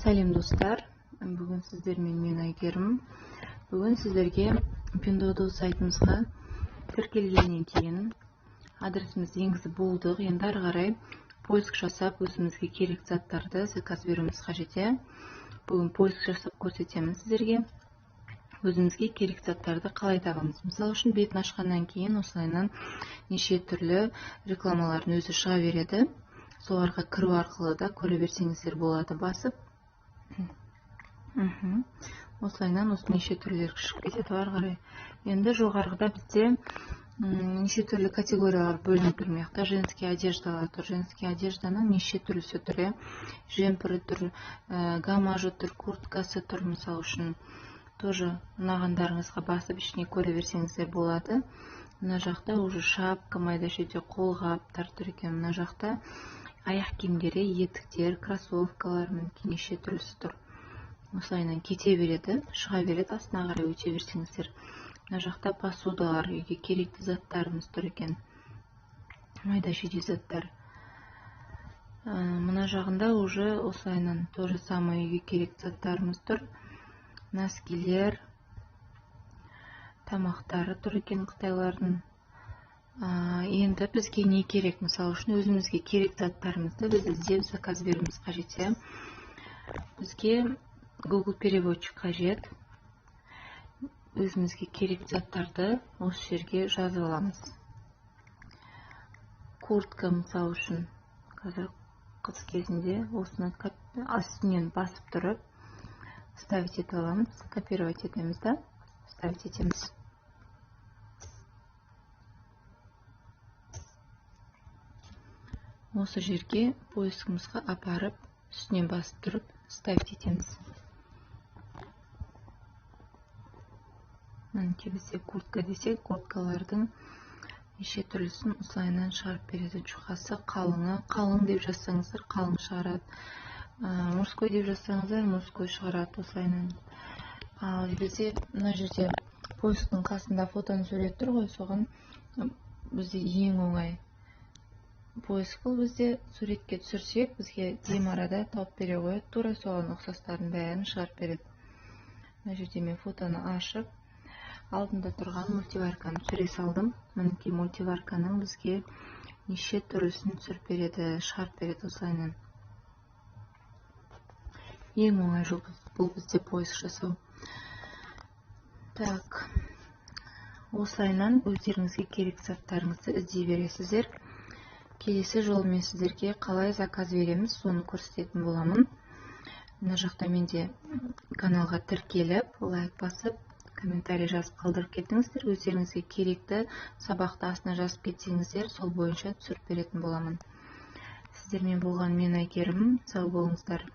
Сәлем, достар! Бүгін сіздермен мен, Әйгерім. Бүгін сіздерге Pinduoduo сайтымызға тіркелгеннен кейін адресімізді енгізіп болдық. Енді ары қарай поиск жасап, өзімізге керек заттарды заказ беруіміз қажет, иә. Бүгін поиск жасап көрсетемін сіздерге. Өзімізге керек заттарды қалай табамыз? Мысалы үшін, бетін ашқаннан кейін осылайынан неше түрлі рекламалардың өзі шыға береді. Соларға кіру арқылы да көре берсеңіздер болады басып. Осылайынан осы неше түрлері шығып кетеді ары қарай. Енді жоғарғыда бізде неше түрлі категориялар бөлініп тұр. Мына жақта женский одеждалар тұр. Женский одежданың неше түрлісі тұр, иә. Жемпірі тұр, гамажы тұр, курткасы тұр, мысалы үшін. Тоже ұнағандарыңызға басып, ішіне көре берсеңіздер болады. Мына жақта уже шапка, майда шүйде қолғаптар тұр екен. Мына жақта аяқ киімдері, етіктер, кроссовкалар, мінекей, неше түрлісі тұр. Осылайынан кете береді, шыға береді, астына қарай өте берсеңіздер. Мына жақта посудалар, үйге керекті заттарымыз тұр екен, майда шүйде заттар. Мына жағында уже осылайынан то же самое, үйге керекті заттарымыз тұр, носкилер, тамақтары тұр екен қытайлардың. Енді бізге не керек? Мысалы үшін, өзімізге керек заттарымызды біз іздеп заказ беруіміз қажет, иә. Бізге Google переводчик қажет. Өзімізге керек заттарды осы жерге жазып аламыз. Куртка, мысалы үшін, қазір қыс кезінде осыны үстінен басып тұрып вставить етіп аламыз, копировать етеміз да, вставить етеміз. Осы жерге поискімізға апарып, үстінен басып тұрып вставить етеміз. Мінекей, бізде куртка десек, курткалардың неше түрлісін осылайынан шығарып береді. Жұқасы, қалыңы, қалың деп жазсаңыздар, қалың шығарады, мужской деп жазсаңыздар, мужской шығарады осылайынан. Ал бізде мына жерде поисктің қасында фотоның суреті тұр ғой, соған бізде ең оңай поиск. Бұл бізде суретке түсірсек, бізге дем арада тауып бере қояды, тура соған ұқсастардың бәрін шығарып береді. Мына жерде мен фотоны ашып, алдында тұрған мультиварканы түсіре салдым. Мінекей, мультиварканың бізге неше түрлісін түсіріп береді, шығарып береді осылайынан. Ең оңай жол бұл бізде поиск жасау. Так, осылайынан өздеріңізге керек заттарыңызды іздей бересіздер. Келесі жолы мен сіздерге қалай заказ береміз, соны көрсететін боламын. Мына жақта менде каналға тіркеліп, лайк басып, комментарий жазып қалдырып кетіңіздер. Өздеріңізге керекті сабақты астына жазып кетсеңіздер, сол бойынша түсіріп беретін боламын. Сіздермен болған мен, Әйгерім. Сау болыңыздар.